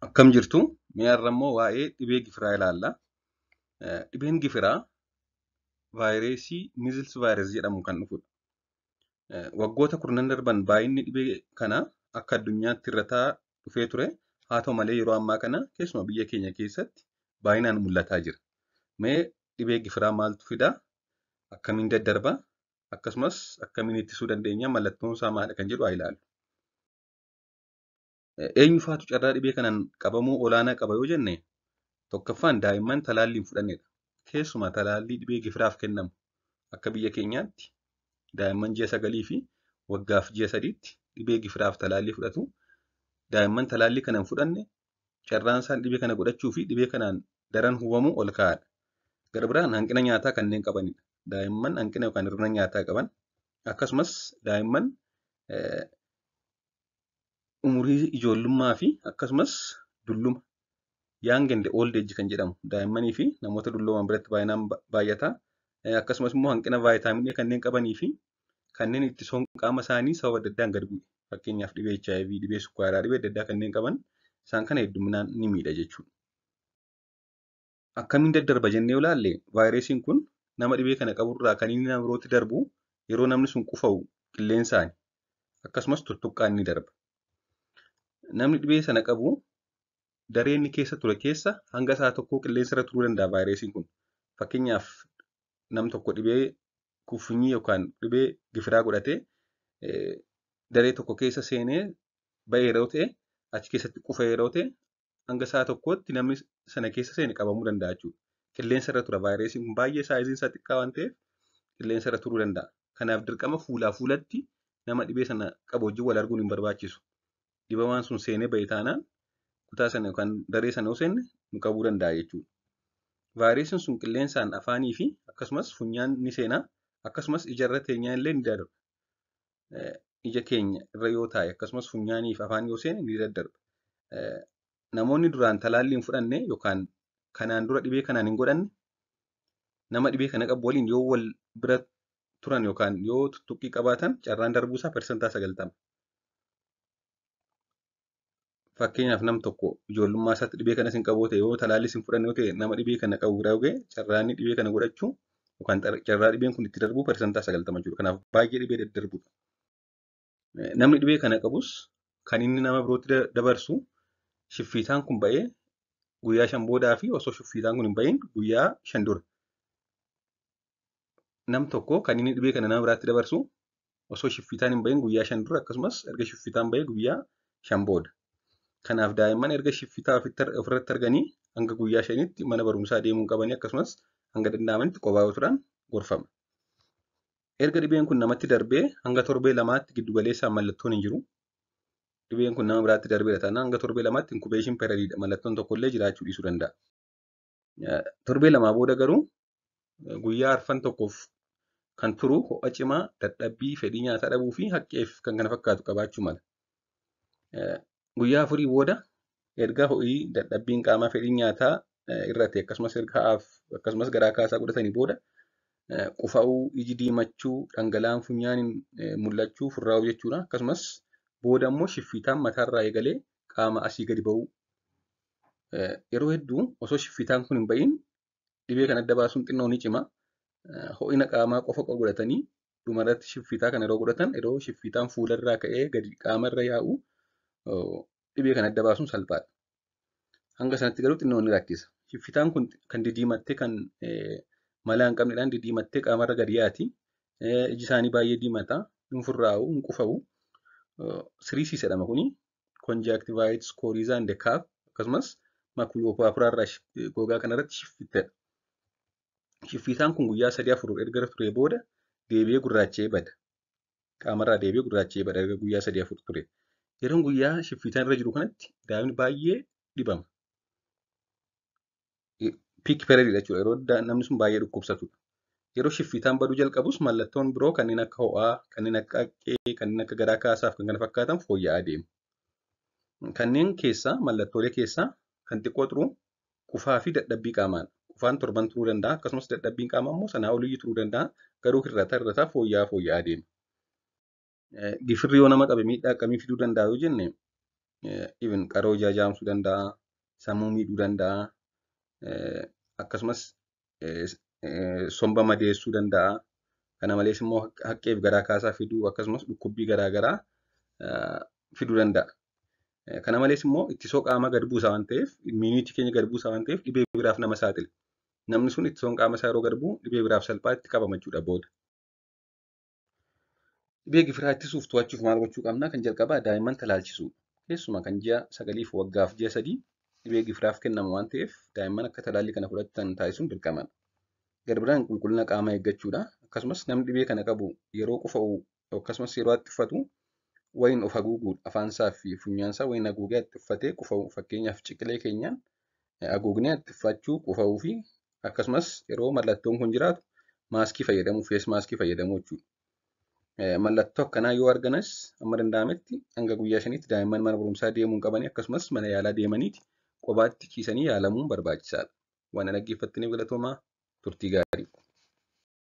Akkam jirtu? Mee har'a immoo waa'ee dhibee gifiraa ilaalla. Dhibeen gifiraa vaayirasii measles virus jedhamu kan dhufudha. Waggoota kurnan darban baay'inni dhibee kanaa akka addunyaatti hir'ataa dhufee ture. Haa ta'u malee yeroo ammaa kana keessumaa biyya keenya keessatti baay'inaan mul'ataa jira. Mee dhibee gifiraa maaltu fidaa? Akkamiin daddarba? Akkasumas akkamiin ittisuu dandeenya? Mallattoon isaa maalidha kan jedhu haa ilaallu. Eenyufaatu carraa dhibee kanaan qabamuu olaanaa qaba yoo jenne, tokkoffaan daa'imman talaallii hin fudhannedha. Keessumaa talaallii dhibee gifiraaf kennamu akka biyya keenyaatti daa'imman ji'a 9 fi waggaaf ji'a 3tti dhibee gifiraaf talaallii fudhatu. Daa'imman talaallii kana hin fudhanne carraan isaan dhibee kana godhachuu fi dhibee kanaan daran hubamuu ol ka'aadha. Gara biraan hanqina nyaataa kanneen qabanidha. Daa'imman hanqina yookaan hir'ina nyaataa qaban akkasumas daa'imman umurii ijoollummaa fi akkasumas dulluma young and old age kan jedhamu daa'immanii fi namoota dullooman biratti baay'inaan baay'ata. Akkasumas immoo hanqina vaayitaaminii kanneen qabanii fi kanneen ittisoon qaama isaanii sababa adda addaan gad bu'e. Fakkeenyaaf dhibee HIV, dhibee sukkaaraa, dhibee adda addaa kanneen qaban isaan kana hedduminaan ni miidha jechuudha. Akkamiin daddarba jennee yoo ilaalle, vaayirasiin kun nama dhibee kana qaburraa kan inni nama birootti darbu yeroo namni sun qufa'u qilleensaani. Akkasumas tuttuqqaan ni darba. Namni dhibee sana qabu daree inni keessa ture keessa hanga sa'a tokkoo qilleensa irra turuu danda'a vaayirasiin kun. Fakkeenyaaf nam tokko dhibee kufunyii yookaan dhibee gifiraa godhatee daree tokko keessa seenee ba'ee yeroo ta'e, achi keessatti qufa yeroo ta'e, hanga sa'a tokkootti namni sana keessa seene qabamuu danda'a jechuudha. Qilleensa irra tura vaayirasiin kun baay'ee saayiziin isaa xiqqaa waan ta'eef qilleensa irra turuu danda'a. Kanaaf dirqama fuulaa fuulatti nama dhibee sana qabu wajjin wal arguun hin barbaachisu. Dhibamaan sun seenee ba'e taanaan kutaa sana yookaan daree sana yoo seenne nu qabuu danda'a jechuudha. Vaayirasiin sun qilleensaan afaanii fi akkasumas funyaan ni seena, akkasumas ija irra teenyaan illee ni darba. Ija keenya irra yoo taa'e akkasumas funyaanii fi afaan yoo seene ni daddarba. Namoonni duraan talaallii hin fudhanne yookaan kanaan dura dhibee kanaan hin godhanne nama dhibee kana qabu waliin yoo wal bira turan yookaan yoo tuttuqqii qabaatan carraan darbuu isaa 90%. Fakkeenyaaf nam tokko ijoollummaa isaatti dhibee kanas hin qabu ta'e, yoo talaallis hin fudhanne yoo ta'e, nama dhibee kana qabu bira yoo ga'e carraan dhibee kana godhachuu yookaan carraa dhibeen kun itti darbuu 90% jechuudha. Kanaaf baay'ee dhibee daddarbudha. Namni dhibee kana qabus kan inni nama birootti dabarsu shiffiitaan kun ba'ee guyyaa 5 boodaa fi osoo shiffiitaan kun hin ba'iin guyyaa 5 dura. Nam tokko kan inni dhibee kana nama biraatti dabarsu osoo shiffiitaan hin ba'iin guyyaa 5 dura akkasumas erga shiffiitaan ba'ee guyyaa 5 booda. Kanaaf daa'imman erga shiffitaa ofirratti arganii hanga guyyaa 5tti mana barumsaa deemuu qabanii akkasumas hanga danda'amanitti kophaa yoo turan gorfama. Erga dhibeen kun namatti darbee hanga torbee 2tti giddu galeessaan mallattoon hin jiru. Dhibeen kun nama biraatti darbeera taanaan hanga torbee 2tti inkubeeshin periodiidha. Mallattoon tokkollee jiraachuu dhiisuu danda'a. Torbee 2 booda garuu guyyaa arfan tokkoof kan turu ho'a cimaa, dadhabbii, fedhii nyaataa dhabuu fi haqqeef kan kana fakkaatu qabaachuu mala. Guyyaa 4 booda erga ho'ii, dadhabbiin qaamaa, fedhiin nyaataa irrate akkasumas erga ha'aaf akkasumas garaa kaasaa godhatanii booda qufa'uu, iji diimachuu, dhangala'aan funyaaniin mul'achuu, furraa'uu jechuudha. Akkasumas booda immoo shiffiitaan mataarraa eegalee qaama asii gadi ba'uu. Yeroo hedduu osoo shiffiitaan kun hin ba'iin dhibee kan adda baasuun xinnoo ni cima. Ho'ina qaamaa qofa godhatanii dhumarratti shiffiitaa kana yeroo godhatan, yeroo shiffiitaan fuularraa ka'ee gadi qaamarra yaa'u dhibee kan adda baasuun salphaadha. Hanga sanatti garuu xinnoo ni rakkisa. Shiffiitaan kun kan didiimattee kan malaa hin qabneedhaan didiimattee qaamarra gadi yaati. Iji isaanii baay'ee diimata, hin furraa'u, hin qufa'u. Siriisiis jedhama kuni. Conjunctivitis, coryza and cough akkasumas makulopapuraarraa gogaa kanarratti shiffittedha. Shiffiitaan kun guyyaa 3-4 erga turee booda deebi'ee gurraacha'ee bada. Qaamarraa deebi'ee gurraacha'ee bada erga guyyaa 3-4 ture. Yeroon guyyaa shiffiitaan irra jiru kanatti daa'imni baay'ee dhibama. Peak period jechuudha. Yeroo namni sun baay'ee dhukkubsatudha. Yeroo shiffiitaan baduu jalqabus mallattoon biroo kanneen akka ho'aa, kanneen akka haqqee, kanneen akka garaa kaasaaf kan kana fakkaatan fooyya'aa deemu. Kanneen keessaa mallattoolee keessaa kan xiqqoo turu qufaa fi dadhabbii qaamaadha. Qufaan torban turuu danda'a, akkasumas dadhabbiin qaamaa immoo sanaa oliyyuu turuu danda'a. Garuu hir'ataa hir'ataa fooyya'aa fooyya'aa deema. Gifirri yoo nama qabe miidhaa akkamii fiduu danda'a yoo jenne, Even qaroo ijaa jaamsuu danda'a, sammuu miidhuu danda'a, akkasumas somba madeessuu danda'a. Kana malees immoo haqqeef garaa kaasaa fiduu akkasumas dhukkubbii garaa garaa fiduu danda'a. Kana malees immoo ittisoo qaamaa gad buusa waan ta'eef, immuunitii keenya gad buusa waan ta'eef dhibee biraaf nama saaxila. Namni sun ittisoon qaama isaa yeroo gad bu'u dhibee biraaf salphaatti qabama jechuudha booda. Dhibee gifiraa ittisuuf to'achuuf maal gochuu qabna? Kan jalqabaa daa'imman talaalchisuudha. Keessumaa kan ji'a 9 fi waggaaf ji'a 3 dhibee gifiraaf kennamu waan ta'eef daa'imman akka talaallii kana fudhatan taasisuun dirqamadha. Gara biraan qulqullina qaamaa eeggachuudha. Akkasumas namni dhibee kana qabu yeroo qufa'u akkasumas yeroo haxxiffatu wayiin of haguuguudha. Afaansaa fi funyaansaa wayiin haguugee haxxiffatee qufa'u. Fakkeenyaaf ciqilee keenyaan haguugnee haxxiffachuu, qufa'uu fi akkasumas yeroo mallattoon kun jiraatu maaskii fayyadamuu, fees maaskii fayyadamuu jechuudha. Mallattoo akkanaa yoo arganas hamma danda'ametti hanga guyyaa 5tti daa'imman mana barumsaa deemuu hin qabanii akkasumas mana yaalaa deemaniiti qobaatti ciisanii yaalamuun barbaachisaadha. Waan na dhaggeeffattaniif galatoomaa, turtii gaarii.